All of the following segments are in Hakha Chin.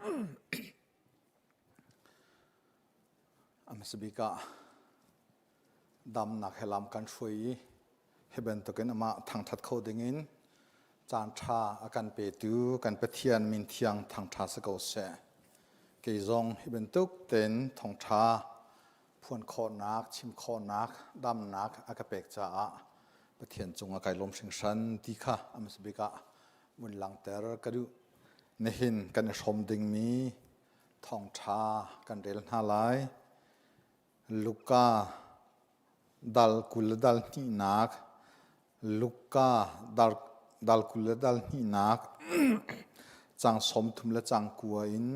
A hmasa bik ah damnak he lam kan hruai i hi bantukin amah thangṭhat kho dingin caan ṭha a kan petu kan Pathian min thiang thangṭha si ko seh. Kei zong hi bantuk tein thawngṭha phuan khawhnak, chim khawhnak, damnak a ka pek caah Pathian cungah kai lawm hringhran ti kha a hmasa bik ah vun langhter ka duh. Nihin kan i hrawm dingmi thawngṭha kan rel hna lai. Luka dal 20 le dal hnihnak, Luka dal, dal 20 le dal hnihnak, cang 30 le cang kua in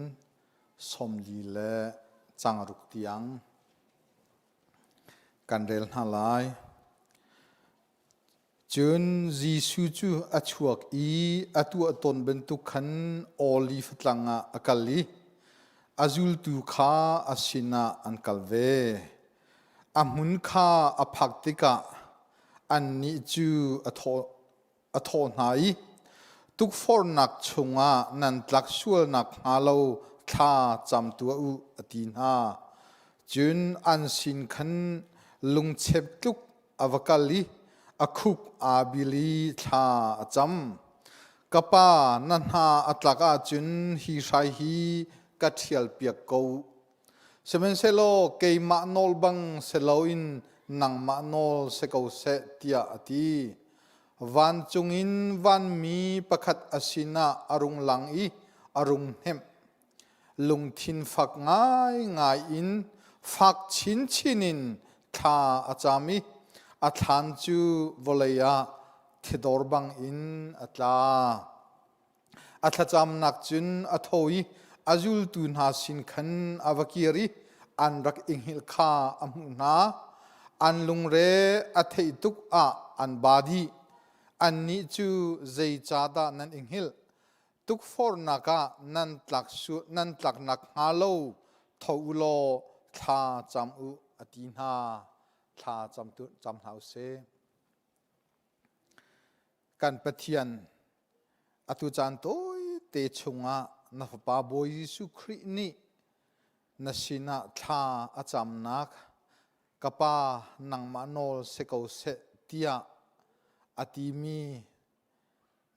40 le cang ruk tiang kan rel hna lai. Cun Jesuh cu a chuak i a tuah tawn bantuk khan Oliv tlang ah a kal i a zultu kha a sinah an kal ve. A hmun kha a phak tikah annih cu a thawh, a thawh hna i, Tukforhnak chungah nan tlak sual nakhnga lo thla cam tuah u, a ti hna. Cun an sin khan lungchep tluk a va kal i a khuk aa bil i thla a cam. Ka pa, na hna a tlak ahcun hi hrai hi ka ṭhialpiak ko. Sihmanhsehlaw keimah nawl bang si loin nangmah nawl si ko seh, tiah a ti. Vancung in vanmi pakhat a sinah a rung lang i a rung hnemh. Lungthin fak ngaingai in fak chinchin in thla a cam i a thlan cu vawlei ah thidor bangin a tla. A thlacamnak cun a tho i a zultu hna sin khan a va kir i an rak i hngilh kha a hmuh hna. An lungre a theih tuk ah an ba dih. Annih cu zeicahdah nan i hngilh? Tukforhnak ah nan tlak nan tlak nakhnga lo tho u law thla cam u a ti hna. Thla cam, cam hna u sih. Kan Pathian, atu caan tawite chungah na Fapa Bawi Jesuh Khrih nih na sinah thla a camnak ka Pa nangmah nawl si ko seh tiah a timi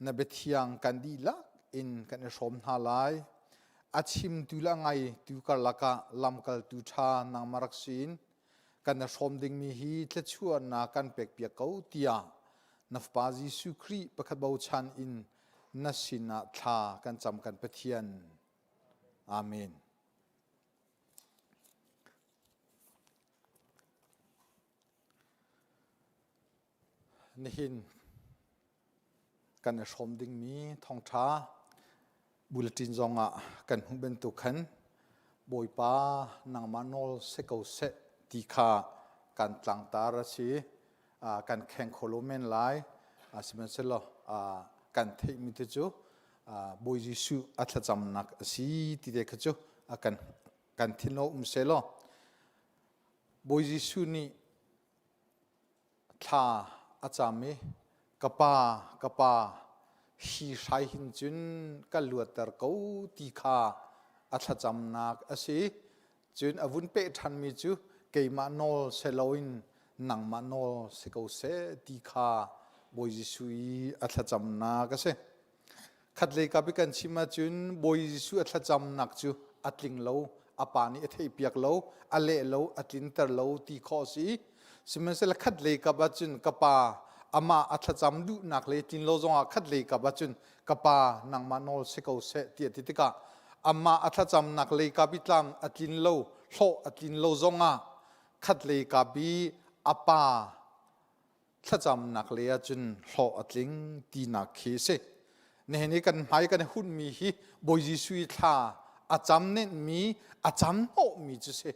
Na biathiang kan dihlak in kan i hrawm hna lai. A chimtu le a ngaitu karlak ah lamkaltu ṭha nangmah rak sin kan i hrawm dingmi hi thluachuahnak kan pekpiak ko tiah na Fapa Jesuh Khrih pakhat bochan in na sinah thla kan cam kan Pathian. Amen. Nihin kan i hrawm dingmi thawngṭha bulletin zongah kan hmuh bantuk khan Bawipa nangmah nawl si ko seh ti kha kan tlangtar a si. Kan kheng kho lo men lai. Sihmanhsehlaw kan theihmi te cu Bawi Jesuh a thlacamnak a si ti te kha cu kan kan thinlung um sehlaw Bawi Jesuh nih Thla a cam i, Ka pa, ka pa, hi hrai hin cun ka luatter ko ti kha a thlacamnak a si. Cun a vun peh ṭhanmi cu keimah nawl si loin nangmah nawl si ko seh ti kha Bawi Jesuh i a thlacamnak a si. Khatlei kap i kan chim ahcun Bawi Jesuh a thlacamnak cu a tling lo, a pa nih a theihpiak lo, a leh lo, a tlinter lo ti khawh a si. Sihmanhsehlaw khatlei kap ahcun ka pa amah a thlacam duhnak le tlin lo zongah khatlei kap ahcun ka pa nangmah nawl si ko seh ti a ti tikah amah a thlacamnak lei kap i tlam a tlin lo, hlawh a tlin lo zongah khatlei kap i a pa thlacamnak lei ahcun hlawh a tling tinak khi a si. Nihin i kan hmai kan hunmi hi Bawi Jesuh i thla a cam nenhmi, a cam hnawhmi cu si.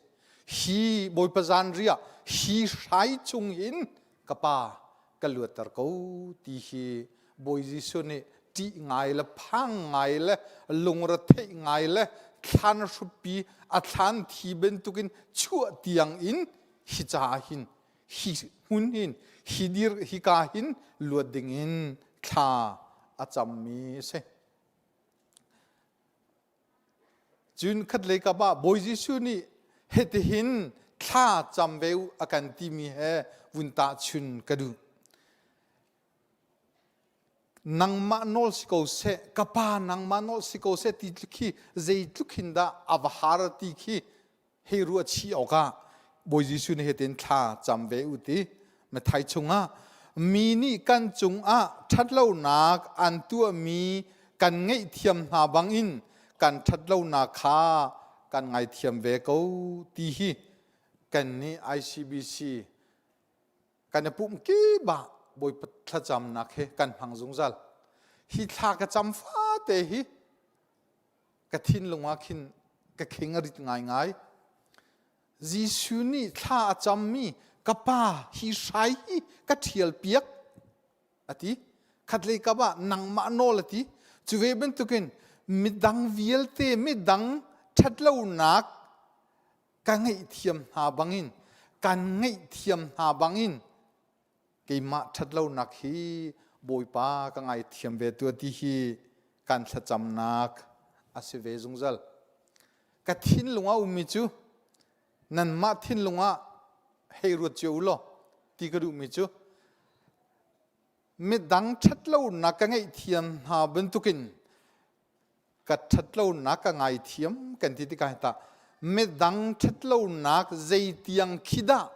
Hi Bawipa zanriah hi hrai chung hin ka pa ka luatter ko ti hi Bawi Jesuh nih ṭih ngai le phang ngai le lungretheih ngai le thlan hruppi a thlan thi bantukin chuah tiang in hi ca hin hi hmun hin hi dir hika hin luat ding in thla a cammi a si. Cun khatlei kap ah Bawi Jesuh nih hitihin thla cam ve u a kan timi he vun tahchun ka duh. Nangmah nawl si ko seh, ka pa nangmah nawl si ko seh ti khi zeitluk hin dah a va har ti khi hei ruah chih awkah Bawi Jesuh nih hitin thla cam ve u ti Mathai chungah mi nih kan cungah ṭhatlonak an tuahmi kan ngaihthiam hna bangin kan ṭhatlonak kha kan ngaithiam ve ko ti hi kannih ICBC kan i pumh kip ah Bawipa thlacamnak hi kan hmang zungzal. Hi thla ka cam fate hi ka thinlung ah khin ka khing a rit ngaingai. Jesuh nih thla a cammi ka pa hi hrai hi ka ṭhial piak a ti. Khatlei kap ah nangmah nawl a ti. Cu ve bantukin midang vialte midang ṭhatlonak ka ngaihthiam hna bangin kan ngaihthiam hna bangin keimah ṭhatlonak hi Bawipa ka ngaithiam ve tuah ti hi kan thlacamnak a si ve zungzal. Ka thinlung ah ummi cu nanmah thinlung ah hei ruat cio u law ti ka duhmi cu midang ṭhatlonak ka ngaihthiam hna bantukin ka ṭhatlonak ka ngaithiam kan ti tikah hi tah midang ṭhatlonak zeitiang khi dah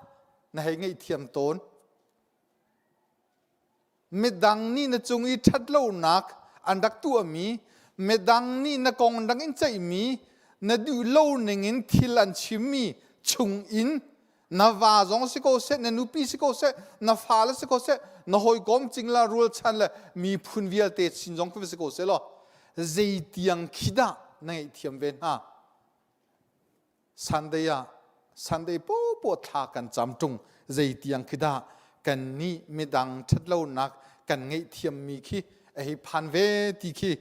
na hei ngaihthiam tawn? Midang nih na cung i ṭhatlonak an rak tuahmi, midang nih na kong an rak in ceihmi, na duh lo ningin thil an chimmi chung in na va zong si ko seh, na nupi si ko seh, na fale si ko seh, na hawikom cingla rualchan le miphun vialte sin zong khi si ko seh law zeitiang khi dah na ngaihthiam ve hna? Sunday ah Sunday popoh thla kan cam ṭung zeitiang khi dah kan nih midang ṭhatlonak kan ngaihthiammi khi a hei phan ve ti khi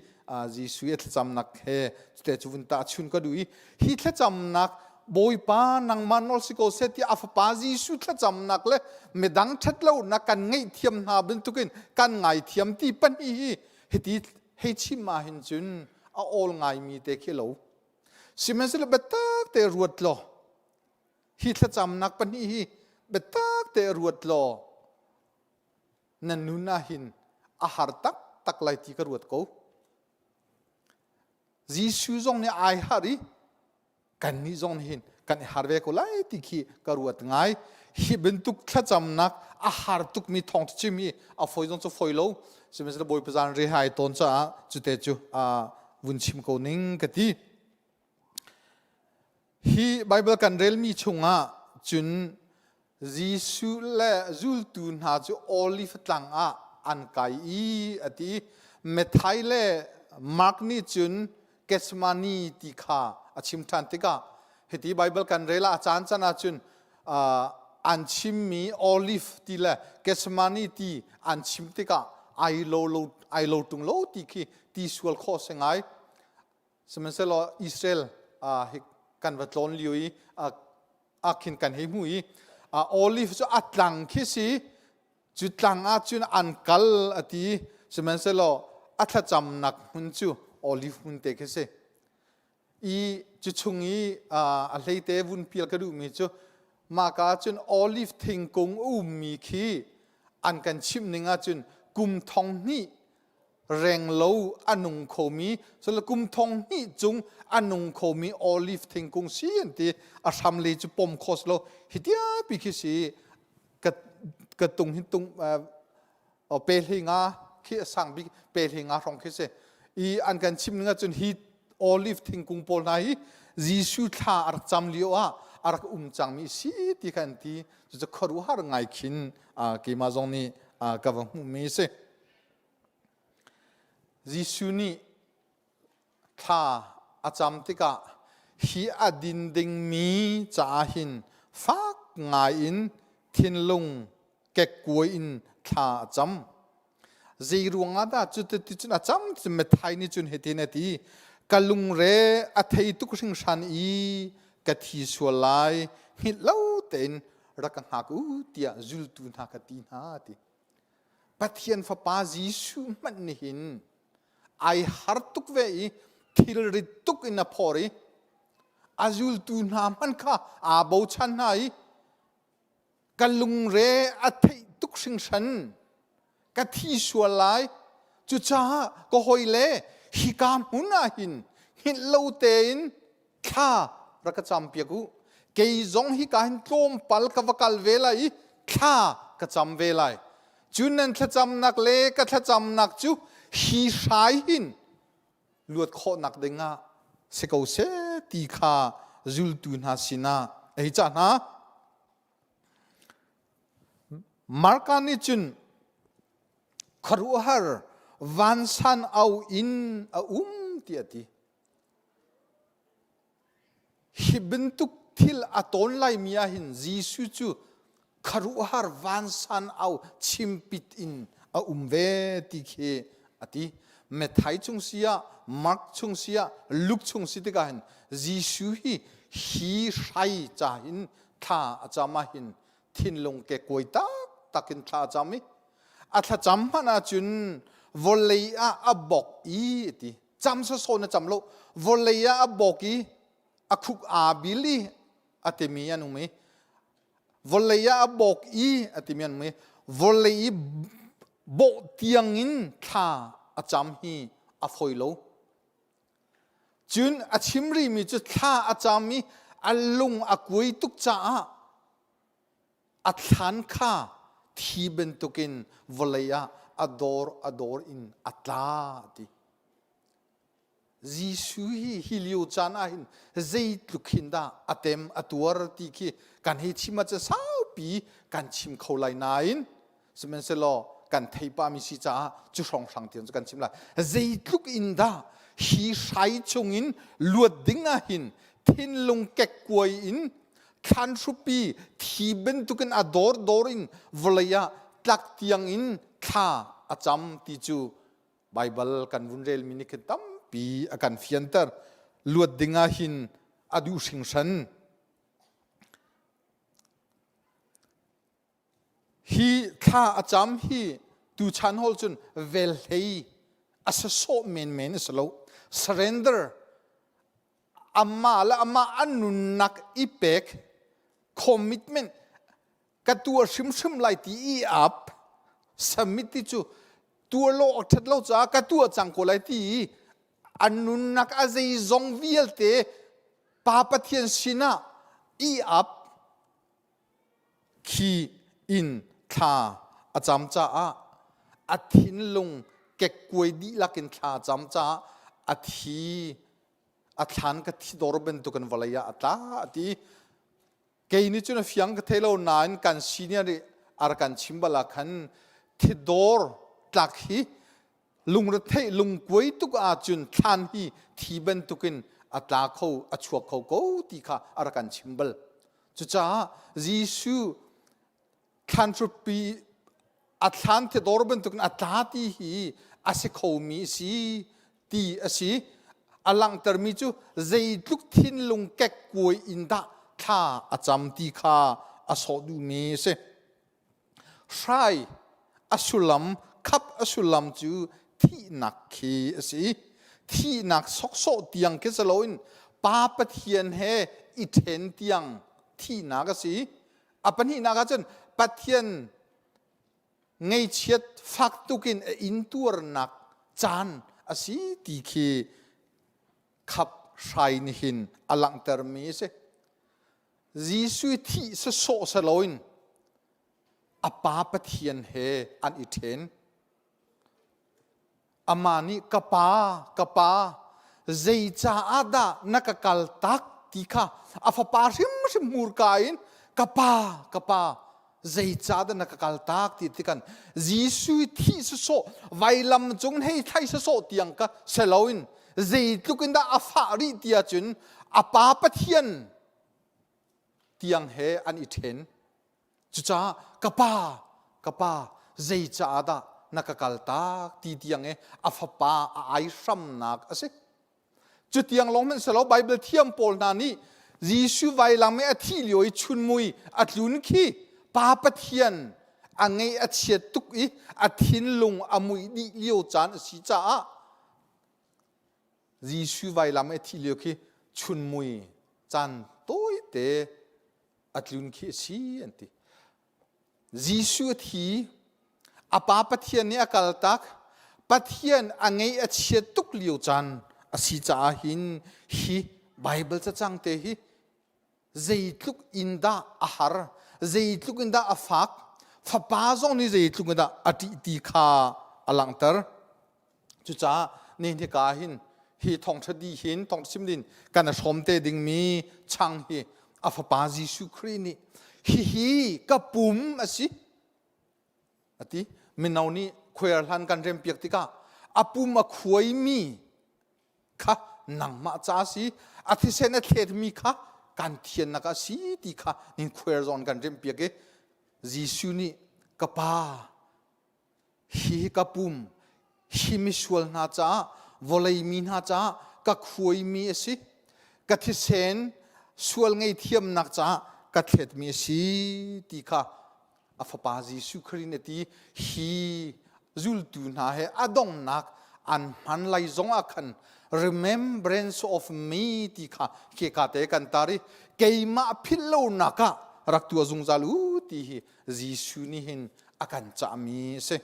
Jesuh i thlacamnak he cute cu vun tahchun ka duh i hi thlacamnak Bawipa nangmah nawl si ko seh tiah a fapa Jesuh thlacamnak le midang ṭhatlonak kan ngaihthiam hna bantukin kan ngaithiam ti pahnih hi hiti hei chim ahhin cun a awl ngaimi te khi lo. Sihmanhsehlaw biatak te ruat law hi thlacamnak pahnih hi biatak te ruat law na nun ah hin a har taktak lai ti ka ruat ko. Jesuh zong nih ai har i kannih zong nih hin kan i har ve ko lai ti khi ka ruat ngai. Hi bantuk thlacamnak a har tukmi thawngtha chim hi a fawi zong cu fawi lo. Sihmanhsehlaw Bawipa zan re hai tawn caah cute cu vun chim ko ning ka ti. Hi Baibal kan relmi chungah cun Jesuh le zultu hna cu Olive tlang ah an kai i a ti. Matthai le Mark nih cun Gethsemane ti kha a chim ṭhan tikah hiti Baibal kan rel ah a caan can ahcun an chimmi Olive ti le Gethsemane ti an chim tikah ai lo lo ai lo ṭung lo ti khi ti sual khawh si ngai. Sihmanhsehlaw Israel hi kan va tlawn lio i ah khin kan hei hmu i olive cu a tlang khi si cu tlang ah cun an kal a ti sihmanhsehlaw a thlacamnak hmun cu olive hmun te khi si i cu chung i a hleite vun pial ka duhmi cu mahka cun olive thingkung a ummi khi an kan chimh ning ahcun kum thong hnih renglo a nung khomi cun kum thong hnih cung a nung khomi olive thingkung si an ti a hram le cu pom kho lo hi tiapi khi si ka ka tung hin tung pe hlei nga khi a sang bik pe hlei nga hrawng khi si i an kan chim ning ahcun hi olive thingkung pawl hna hi Jesuh thla a rak cam lio ah a rak um cangmi si ti kha an ti cucu khuaruahhar ngai khin keimah zong nih ka va hmuhmi si Jesuh nih thla a cam tikah hi a din dingmi caah hin fak ngaiin thinlung kekkuai in thla a cam. Zei ruangah dah cuti cun a cam? Matthai nih cun hitin a ti, ka lungre a thei tuk hringhran i ka thi sual lai, hngilh lo tein rak ka hngak u tiah zultu hna ka ti hna a ti. Pathian Fapa Jesuh hmanh nih hin ai har tuk ve i thilrit tuk in a phor i. A zultu hna hmanh kha aa bochan hna i ka lungre a theih tuk hringhran. Ka thi sual lai. Cucaah ka hawile hika hmun ah hin hngilh lo tein thla rak ka campiak u. Kei zong hika hin tlawmpal ka va kal ve lai i thla ka cam ve lai. Cun nan thlacamnak le ka thlacamnak cu hi hrai hin luat khawhnak dingah si ko seh ti kha zultu hna sinah a hei cah hna. Marka nih cun khuaruahhar vansan au in a um tiah a ti. Hi bantuk thil a tawn laimi ah hin Jesuh cu khuaruahhar vansan au chimpit in a um ve ti khi a ti. Matthai chung si ah, Mark chung si ah, Luke chung si tikah hin Jesuh hi hi hrai ca hin thla a cam ah hin thinlung kekuai taktak in thla a cam i a thlacam hmanh ahcun vawlei ah a bok i a ti. Cam sawsawh na cam lo vawlei ah a bawk i a khuk aa bil i a timi an um i vawlei ah a bawk i a timi an um i vawlei i bawh tiang in thla a cam hi a fawi lo. Cun a chim rihmi cu thla a cam i a lung a kuai tuk caah a thlan kha thi bantukin vawlei ah a dor a dor in a tla ti. Jesuh hi hi lio caan ah hin zeitluk hin dah a tem a tuar ti khi kan hei chim ahcun saupi kan chim kho lai nain sihmanhsehlaw kan thei pahmi si caah cu hrawnghrang tiang cu kan chim lai. Zeitluk in dah hi hrai chungin luat ding ah hin thinlung kekkuai in thlan hrupi thi bantukin a dor dor in vawlei ah tlak tiang in thla a cam ti cu Baibal kan vun relmi nih khin tampi a kan fianter. Luat ding ah hin a duh hringhran. Hi thla a cam hi tuchan hol cun velhlei a sasawh menmen a si lo. Surrender amah le amah an nunnak i pek commitment ka tuah hrimhrim lai ti i ap summit ti cu tuah lo awk ṭhat lo caah ka tuah cang ko lai ti i an nunnak a zeizong vialte Pa Pathian sinah i ap khi in thla a cam caah a thinlung kekkuai dihlak in thla a cam caah a thi a thlan ka thi dor bantukin vawlei ah a tla a ti. Kei nih cun a fiang ka thei lo nain kan senior nih a rak kan chim bal ah khan thidor tlak hi lungretheih lungkuai tuk ahcun thlan hi thi bantukin a tla kho a chuak kho ko ti kha a rak kan chim bal. Cucaah Jesuh thlanhrupi a thlan thidor bantukin a tla ti hi a si khomi si ti a si. A langhtermi cu zeitluk thinlung kekkuai in dah thla a cam ti kha a sawh duhmi a si. Hrai a sullam khap a sullam cu thihnak khi a si. Thihnak sawksawh tiang khi si loin Pa Pathian he i ṭhen tiang thihnak a si. A pahnihnak ahcun Pathian ngeichiat fak tukin a intuarnak caan a si ti khi khap hrai nih hin a langhtermi a si. Jesuh thih sawsawh si loin a Pa Pathian he an i ṭhen. Amah nih ka pa, ka pa, zeicaah dah na ka kaltak ti kha a fapa hrimhrim hmurka in ka pa, ka pa, zeicah dah na ka kaltak ti tikan Jesuh thih sawsawh vailam cung hei thlai sawsawh tiang ka si loin zeitluk in dah a fah rih ti ahcun a pa Pathian tiang he an i ṭhen. Cucaah ka pa, ka pa, zeicaah dah na ka kaltak ti tiang i a fapa a aihramnak a si. Cutiang lawng hmanh si lo Baibal thiam pawl hna nih Jesuh vailam i a thih lio i chunmui a tlun khi Pa Pathian a ngeih a chiat tuk i a thinlung a muih dih lio caan a si caah Jesuh vailam i a thih lio khi chunmui. Caan tawite a tlun khi a si an ti. Jesuh a thi, a Pa Pathian nih a kaltak, Pathian a ngeih a chiat tuk lio caan a si caah hin hi Baibal cacang te hi zeitluk in dah a har, zeitluk in dah a fak, fapa zong nih zeitluk in dah a ṭih ti kha a langhter. Cucaah nihin hika hin hi thawngṭha di hin thawngṭha chim din kan i hrawm te dingmi chang hi a fapa Jesuh Khrih nih hihi ka pum a si a ti. Mino nih khuair hlan kan rempiak tikah a pum a khuaimi kha nangmah ca a si a thisen a thletmi kha kan thiannak a si ti kha nin khuair zawn kan remhpiak i Jesuh nih ka pa hi ka pum hi misual hna caah vawlei mi hna caah ka khuaimi a si ka thisen sual ngei-thiamnak caah ka thletmi a si ti kha a fapa Jesuh Khrih nih a ti hi zultu hna he a donghnak an hman lai zong ah khan remembrance of me ti kha keka te kan tar i keimah philh lonak ah rak tuah zungzal u ti hi Jesuh nih hin a kan cahmi a si.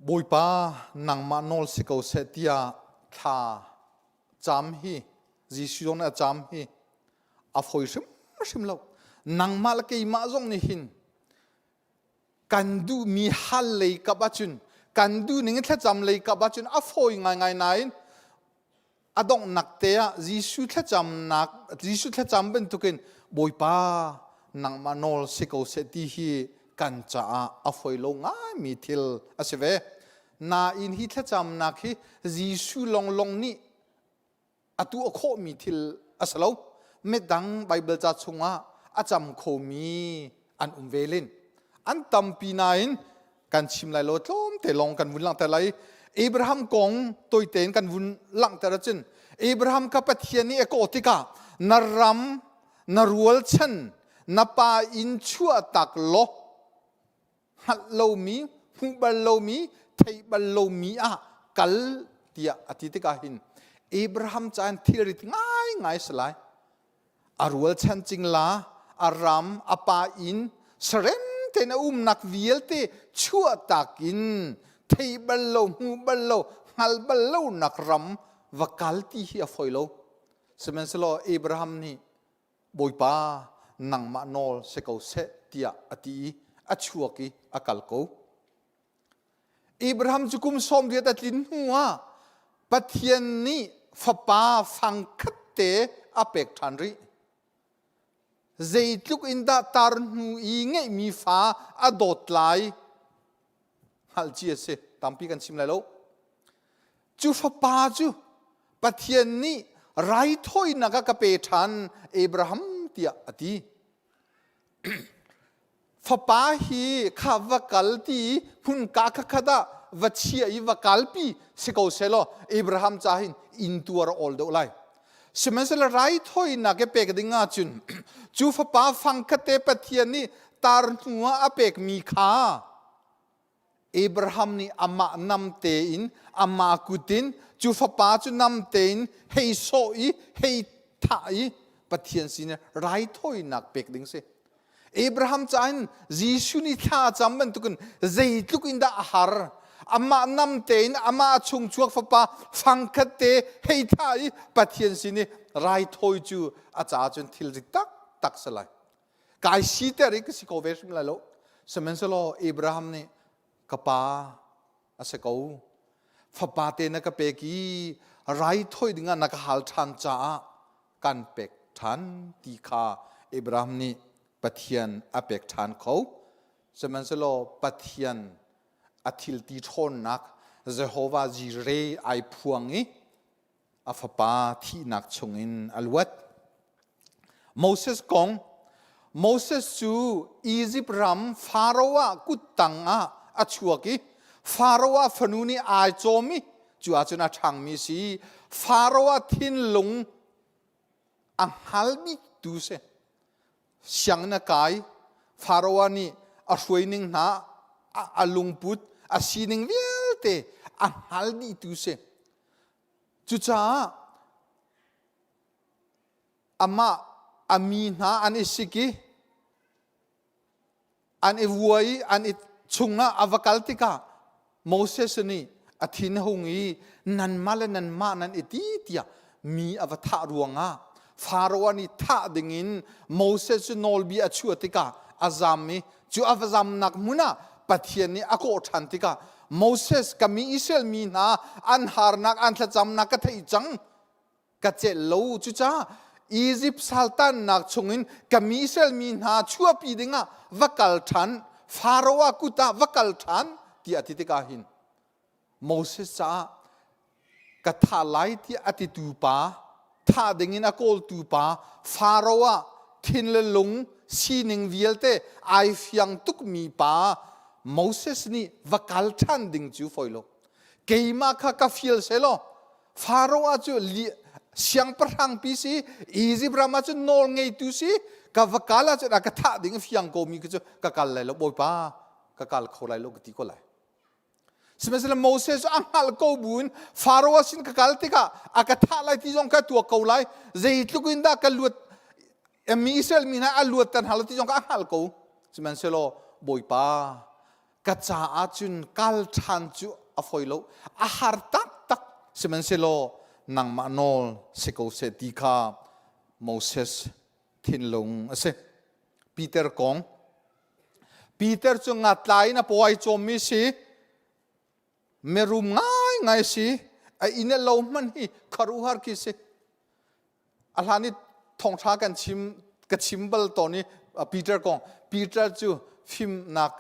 Bawipa nangmah nawl si ko seh tiah thla cam hi Jesuh zong nih a cam hi a fawi hrimhrim lo. Nangmah le keimah zong nih hin kan duhmi hal lei kap ahcun kan duh ning in thlacam lei kap ahcun a fawi ngaingai nain a donghnak te ah Jesuh thlacamnak Jesuh thlacam bantukin Bawipa nangmah nawl si ko seh ti hi kan caah a foi lo ngaimi thil a si ve. Nain hi thlacamnak hi Jesuh longlong nih a tuah khawhmi thil a si lo. Midang Baibal ca chungah a cam khomi an um ve len. An tampi nain kan chim lai lo tlawmte lawng kan vun langhter lai. Abraham kong toite in kan vun langhter ahcun Abraham kha Pathian nih a kawh tikah na ram na rualchan na pa inn chuah tak law hngalh lomi hmuh bal lomi theih bal lomi ah kal tiah a ti tikah hin Abraham caan thilrit ngaingai si lai A rualchan cingla, a ram, a pa inn, sarem tein a umnak vialte chuahtak in thei bal lo, hmu bal lo, hngal bal lo nak ram va kal ti hi a foi lo. Sihmanhsehlaw Abraham nih Bawipa nangmah nawl si ko seh tiah a ti i a chuak i a kal ko. Abraham cu kum 80 a tlin hnuah Pathian nih fapa fangkhat te a pek ṭhan rih. Zeitluk in dah tar hnu i ngeihmi fa a dawt lai hngalh ci a si. Tampi kan chim lai lo. Cu fapa cu Pathian nih raithawinak ah ka pe ṭhan Abraham tiah a ti. Fapa hi kha va kal ti hmun ka khat ah va chia i va kalpi si ko selaw Abraham ca hin inn tuar a awl deuh lai. Sihmanhsehlaw raithawinak i pek ding ahcun cu fapa fangkhat te Pathian nih tar hnu ah a pekmi kha Abraham nih amah nam tein amah kut in cu fapa cu nam tein hei sawh i hei thah i Pathian sin raithawinak pek ding si. Abraham ca in Jesuh nih thla a cam bantukin zeitluk in dah a har. Amah nam tein amah chung chuak fapa fangkhat te hei thah i Pathian sin i raithawi cu a caah cun thilri taktak si lai. Kai siter i ka si ko ve hrim lai lo. Sihmanhsehlaw Abraham nih ka pa a si ko. Fapa te na ka pek i raithawi dingah na ka hal ṭhan caah kan pek ṭhan ti kha Abraham nih Pathian a pek ṭhan kho. Sihmanhsehlaw Pathian a thilti ṭhawnnak Jehovah Jireh ai phuang i a fapa thihnak chungin a luat. Moses kong Moses cu Izipt ram Faro ah kuttang ah a chuak i Faro ah fanu nih ai cawm i cu ahcun a ṭhangmi si. Faro ah thinlung a hngal biktu si. Sianginn a kai. Faro nih A hruaining hna, a lungput, a sining vialte a hngal dihtu si. Cucaah amah a mi hna an i sik i an i vua i an i chungah a va kal tikah Moses nih a thin a hung i nanmah le nanmah nan i ti tiah mi a va thah ruangah Faraoh nih thah dingin Moses cu nawlbia a chuah tikah a zam i cu a va zamnak hmun ah Pathian nih a kawh ṭhan tikah Moses ka mi Israel mi hna an harnak an thlacamnak ka theih cang ka celh lo cucaah Izipt saltannak chungin ka mi Israel mi hna chuahpi dingah va kal ṭhan Faraoh kut ah va kal ṭhan tiah a ti tikah hin Moses caah ka thah lai tiah a titu pa thah dingin a kawltu pa Faraoh ah thin le lung sining vialte ai fiang tukmi pa Moses nih va kal ṭhan ding cu fawi lo keimah kha ka fial selaw Faraoh ah cu siangpahrang pi si Izipt ram ah cun nawl ngeitu si ka va kal ahcun a ka thah ding fiang ko mi cu ka kal lai lo bawipa ka kal kho lai lo ka ti ko lai sihmanhsehlaw Moses cu a hngalh ko buin Faraoh sin ka kal tikah a ka thah lai ti zong ka tuak ko lai zeitluk in dah ka luat mi Israel mi hna a luatter hna lo ti zong ka a hngalh ko sihmanhsehlaw bawipa ka caah cun kal ṭhan cu a fawi lo a har taktak sihmanhsehlaw nangmah nawl si ko seh ti kha Moses thinlung a si Peter kong Peter cu ngatlai in a paw ai cawmmi si mirum ngaingai si a inn a lo hmanh hi khuaruahhar khi si A hlan i thawngṭha kan chim ka chim bal tawn i Peter kong Peter cu fimnak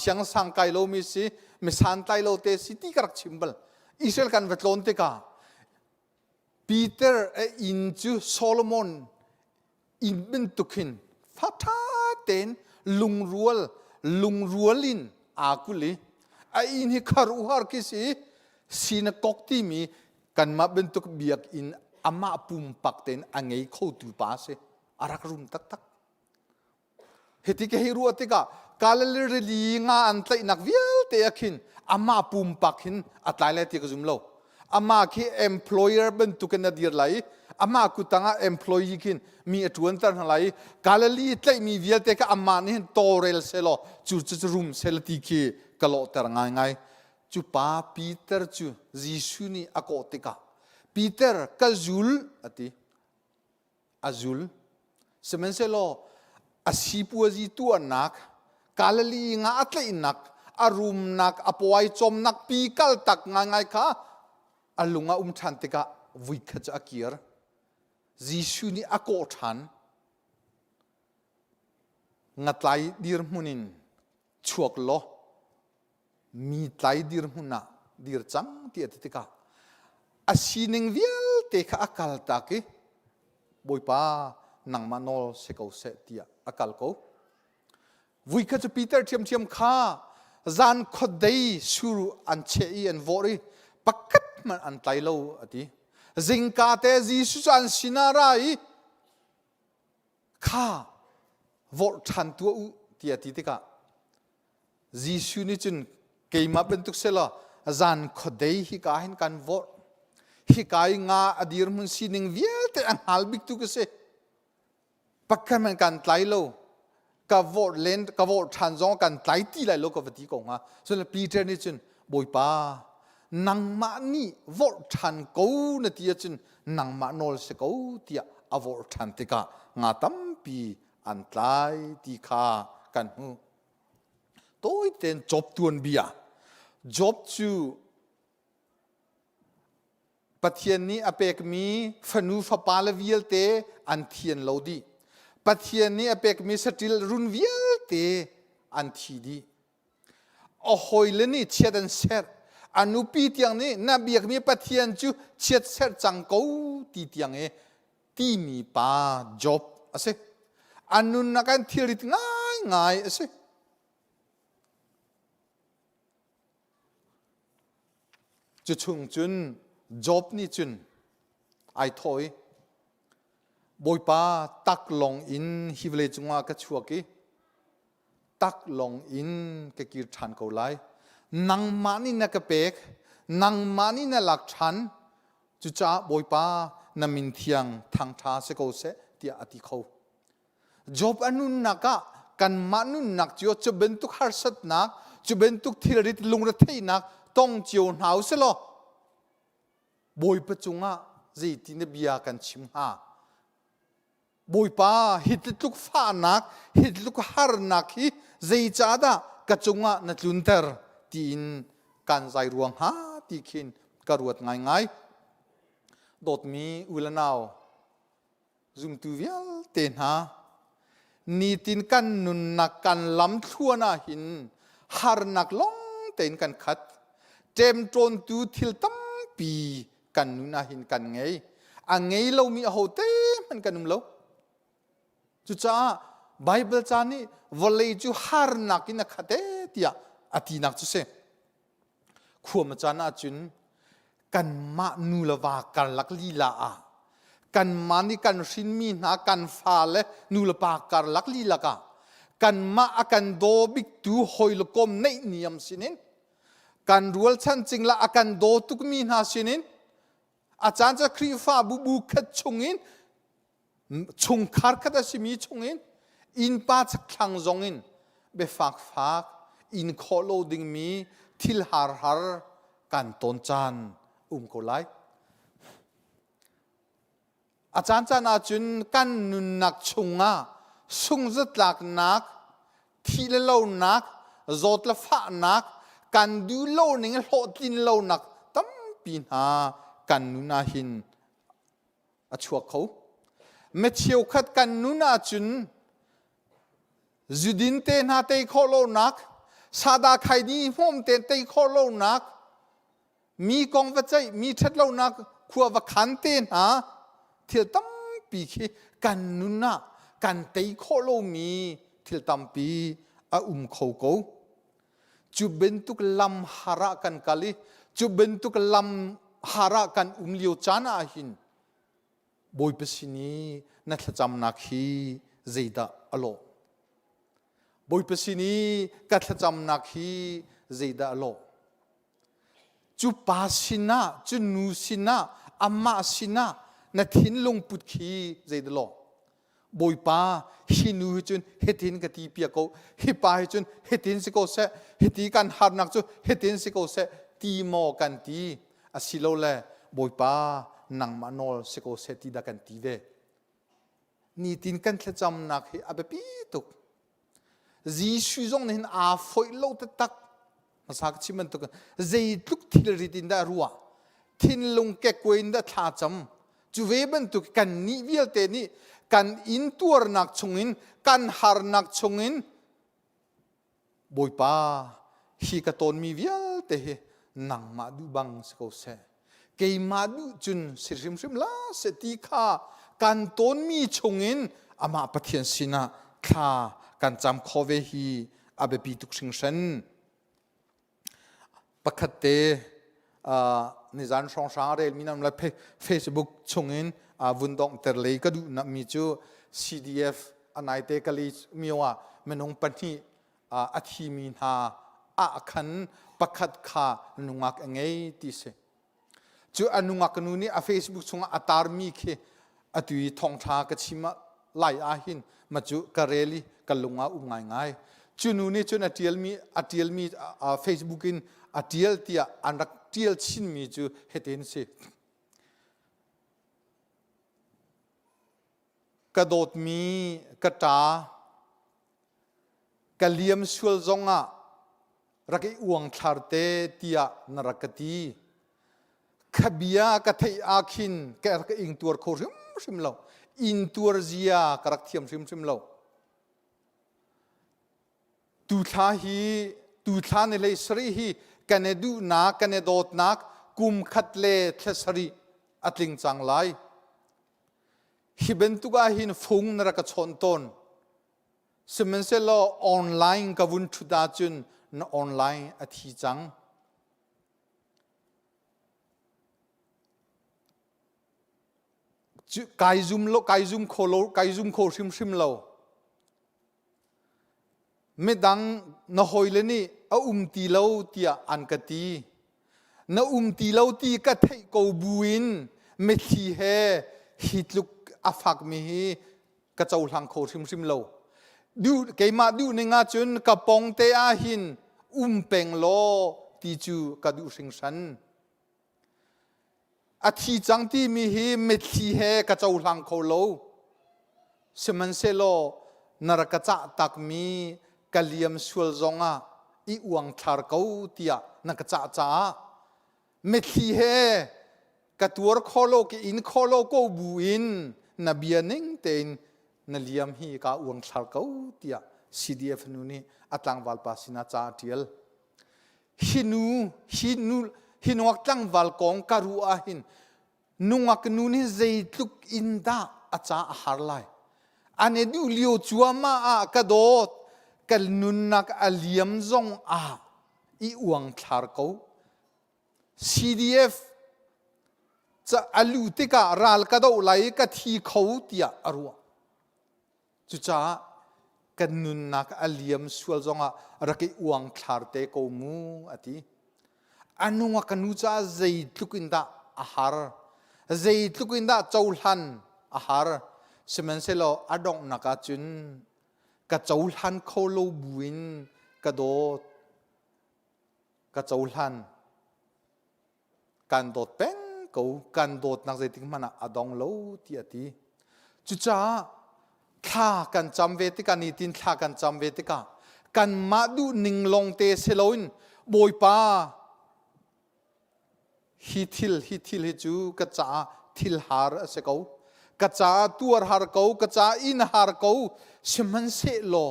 siangsang kai lomi si mi santlai lo te si ti ka rak chim bal Israel kan va tlawn tikah Peter a inn cu Solomon inn bantuk hin fa ṭha tein lungrual lungrual in aa kulh i a inn hi kharuhar khi si sinakok timi kanmah bantuk biakinn amah pumpak tein a ngei khotu pa si a rak rum taktak hiti ka hei ruah tikah Galilee rili nga an tlaihnak vialte ah khin amah pumpak hin a tlai lai ti ka zum lo amah khi employer bantukin a dir lai i amah kutang ah employee khin mi a ṭuanter hna lai i Galilee tlaihmi vialte kha amah nih hin tawlrel selaw cu cu rum sela ti khi ka lawhter ngaingai cu pa Peter cu Jesuh nih a kawh tikah Peter ka zul a ti a zul. Sihmanhsehlaw a sipuazi tuahnak, Galilee nga a tlaihnak, a rumnak, a pawai cawmnak pi kaltak ngaingai kha a lung a um ṭhan tikah vuikhat cu a kir. Jesuh nih a kawh ṭhan. Ngatlai dirhmun in chuak law mi tlai dirhmun ah dir cang ti a ti tikah a sining vialte kha a kaltak i Bawipa nangmah nawl si ko seh tiah a kal ko. Vuikhat cu Peter ṭhiamṭhiam kha zan khuadei sur an cheh i an vawr i pakhat hmanh an tlai lo a ti. Zingka te Jesuh cu an sinah ra i kha vorh ṭhan tuah u tiah a ti tikah Jesuh nih cun keimah bantuk selaw zan khuadei hika hin kan vorh hika i nga a dirhmun sining vialte a hngal biktu ka si pakhat hmanh kan tlai lo ka vorh len ka vorh ṭhan zong kan tlai ti lai lo ka va ti ko hnga cun Peter nih cun Bawipa nangmah nih vorh ṭhan ko na ti ahcun nangmah nawl si ko tiah a vorh ṭhan tikah nga tampi an tlai ti kha kan hmuh. Tawi tein Job tuanbia. Job cu Pathian nih a pekmi fanu fapale vialte an thian lo dih. Pathian nih a pekmi saṭil run vialte an thi dih. A hawile nih chiat an serh. A nupi tiang nih na biakmi Pathian cu chiat serh cang ko ti tiang i timi pa Job a si. A nunnak an thilrit ngaingai a si. Cu chung cun Job nih cun ai thawh i Bawipa taklawng in hi vawlei cungah ka chuak i. Taklawng in ka kir ṭhan ko lai. Nangmah nih na ka pek, nangmah nih na lak ṭhan. Cucaah Bawipa na min thiang thangṭha si ko seh tiah a ti kho. Job a nunnak ah kanmah nunnak cio cu bantuk harsatnak, cu bantuk thilrit lungretheihnak tong cio hna u sih law Bawipa cungah zeiti na bia kan chim hnga? Bawipa, hi tluk fahnak, hi tluk harnak hi zeicahdah ka cungah na tlunter tiin kan zai ruang hnga ti khin ka ruat ngaingai. Dawtmi u le nau, zumtu vialte hna, nitin kan nunnak kan lamthluan ah hin harnak lawng tein kan khat. Ṭemṭawntu thil tampi kan nun ah hin kan ngei. A ngei lomi ahote hmanh kan um lo. Cucaah Baibal ca nih vawlei cu harnak in a khat ee tiah a tinak cu si. Khuam a caan ahcun kanmah nu le va karlak lila ah kanmah nih kan hrinmi hna kan fale nu le pa karlak lila ah kanmah a kan daw biktu hawi le kom neih niam sinin kan rualchan cingla a kan daw tukmi hna sinin a caan cu Khrihfabu bu khat chungin chungkhar khat a simi chungin innpa chakthlang zongin biafak fak in khawh lo dingmi thil har har kan ton caan um ko lai. A caan caan ahcun kan nunnak chungah sungzatlaknak, thih le lonak, zawt le fahnak, kan duh lo ning hlawhtlin lonak tampi hna kan nun ah hin a chuak kho. Mi cheukhat kan nun ahcun zudin te hna tei khawh lonak, sada khaini hmawm te tei khawh lonak, mi kong va ceih mi ṭhatlonak khua va khan te hna thil tampi khi kan nun ah kan tei khawh lomi thil tampi a um kho ko. Cu bantuk lam har ah kan kal i cu bantuk lam har ah kan um lio caan ah hin Bawipa sin i na thlacamnak hi zeidah a lawh? Bawipa sin i ka thlacamnak hi zeidah a lawh? Cu pa sinah, cu nu sinah, amah sinah na thinlung put khi zeidah lawh? Bawipa, hi nu hi cun hitin ka ti piak ko, hi pa hi cun hitin si ko seh, hiti kan harnak cu hitin si ko seh, ti maw kan ti? Asilole Bawipa, nangmah nawl si ko seh ti dah kan ti ve. Nitin kan thlacamnak hi a biapi tuk. Jesuh zong nih hin aa foih lo taktak. Hmasa ka chim bantuk zeitluk thilrit in dah ruah, thinlung kekkuai in dah thla cam. Cu ve bantuk kan nih vialte nih kan intuarnak chungin, kan harnak chungin Bawipa, hi ka tawnmi vialte hi nangmah duh bang si ko seh. Keimah duh cun si hrimhrim la seh ti kha kan tawnmi chungin amah Pathian sinah thla kan cam kho ve hi a biapi tuk hringhran. Pakhat te nizan hrawnghrang a relmi nam le Facebook chungin vun donghter lei ka duh mi cu CDF anaite kali mio ah minung pahnih a thimi hna ah khan pakhat kha nungak a ngei ti si. Cu a nungak nu nih a Facebook chungah a tarmi khi atu i thawngṭha ka chim lai ah hin ma cu ka rel i ka lung ah um ngaingai. Cu nu nih cun a ṭialmi a ṭialmi Facebook in a ṭial tiah an rak ṭial chinmi cu hitin si. Ka dawtmi ka ṭa Ka liam sual zongah rak i uangthlar te tiah na rak ka ti. Kha bia ka theih ah khin ka rak ingtuar kho hrimhrim lo. Intuar zia ka rak thiam hrimhrim lo. Tuthla hi tuthla ni hlei sarih hi kan i duhnak, kan i dawtnak kum khat le thla sarih a tling cang lai. Hi bantuk ah hin fung na rak ka chawnh tawn. Sihmanhsehlaw online ka vun ṭhut ahcun na online a thi cang. Kai zum lo, kai zum kho lo, kai zum kho hrimhrim lo. Midang na hawile nih a um ti lo tiah an ka ti. Na um ti lo ti ka theih ko buin mitthli he hi tluk a fakmi hi ka cohlang kho hrimhrim lo. Duh, keimah duh ning ahcun ka pong te ah hin um peng law ti cu ka duh hringhran. A thi cang timi hi mitthli he ka cohlang kho lo. Sihmanhsehlaw na rak ka cah takmi ka liam sual zongah i uangthlar ko tiah na ka cah caah mitthli he ka tuar kho lo ka in kho lo ko buin na bia ning tein na liam hi kaa uangthlar ko tiah CDF nu nih a tlangval pa sinah ca a ṭial. Hi nu hi nu hi nungak tlangval kong ka ruah ah hin nungak nu nih zeitluk in dah a ca a har lai. An i duh lio cuahmah ah ka dawt ka nunnak a liam zong ah i uangthlar ko. CDF ca a luh tikah ral ka doh lai i ka thi kho tiah a ruah. Cucaah kan nunnak a liam sual zongah rak i uangthlar te ko mu a ti. A nung a ka nu caah zeitluk in dah a har, zeitluk in dah cohlan a har. Sihmanhsehlaw a donghnak ah cun ka cohlan kho lo buin ka dawt, ka cohlan. Kan dawt peng ko, kan dawtnak zeitik hmanh ah a dong lo ti a ti. Cucaah thla kan cam ve tikah nitin thla kan cam ve tikah kanmah duh ning lawng te si loin Bawipa hi thil hi thil hi cu ka caah thil har a si ko ka caah tuar har ko ka caah in har ko sihmanhsehlaw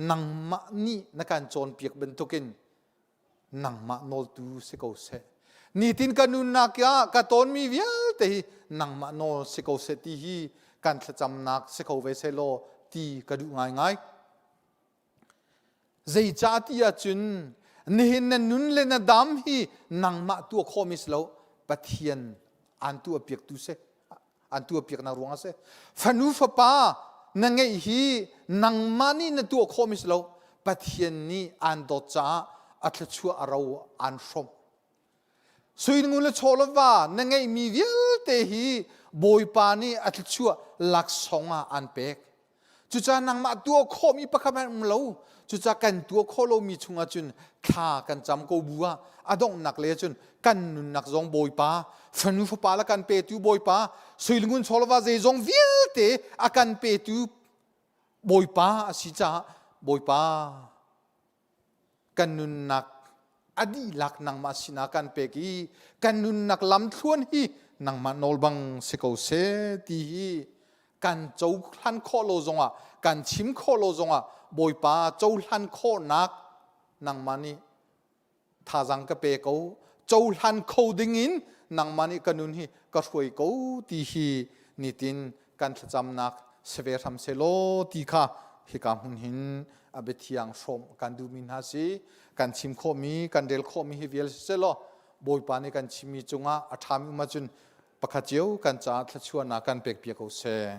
nangmah nih na kan cawnpiak bantukin nangmah nawltu si ko seh. Nitin ka nunnak ah ka tawnmi vialte hi nangmah nawl si ko seh ti hi kan thlacamnak si ko ve seh law ti ka duh ngaingai. Zeicah ti ahcun nihin na nun le na dam hi nangmah tuah khawhmi si lo Pathian aan tuah piaktu si. An tuahpiaknak ruang a si. Fanu fapa na ngeih hi nangmah nih na tuah khawhmi si lo. Pathian nih aan dawt caah a thluachuah a ro aan hrawmh. Suingun le chaw le va na ngeihmi vialte hi Bawipa nih a thluachuah laksawng ah aan pek. Cucaah nangmah tuah khawhmi pakhat hmanh um lo. Cucaah kan tuah khawh lomi chungah cun thla kan cam ko bu ah a donghnak le cun kan nunnak zong Bawipa, fanu fapa le kan petu Bawipa, suilungun chawlva zeizong vialte a kan petu Bawipa a si caah Bawipa kan nunnak a dihlak nangmah sinah kan pek i kan nunnak lamthluan hi nangmah nawl bang si ko seh ti hi kan cohlan khawh lo zongah kan chim khawh lo zongah Bawipa cohlan khawhnak nangmah nih thazang ka pe ko cohlan kho dingin nangmah nih ka nun hi ka hruai ko ti hi nitin kan thlacamnak si ve hram selaw ti kha hika hmun hin a biathiang hrawm kan duhmi hna si. Kan chim khawhmi kan rel khawhmi hi vial si selaw Bawipa nih kan chimmi cungah a ṭhami um ahcun pakhat cio kan caah thluachuahnak kan pek piak ko seh.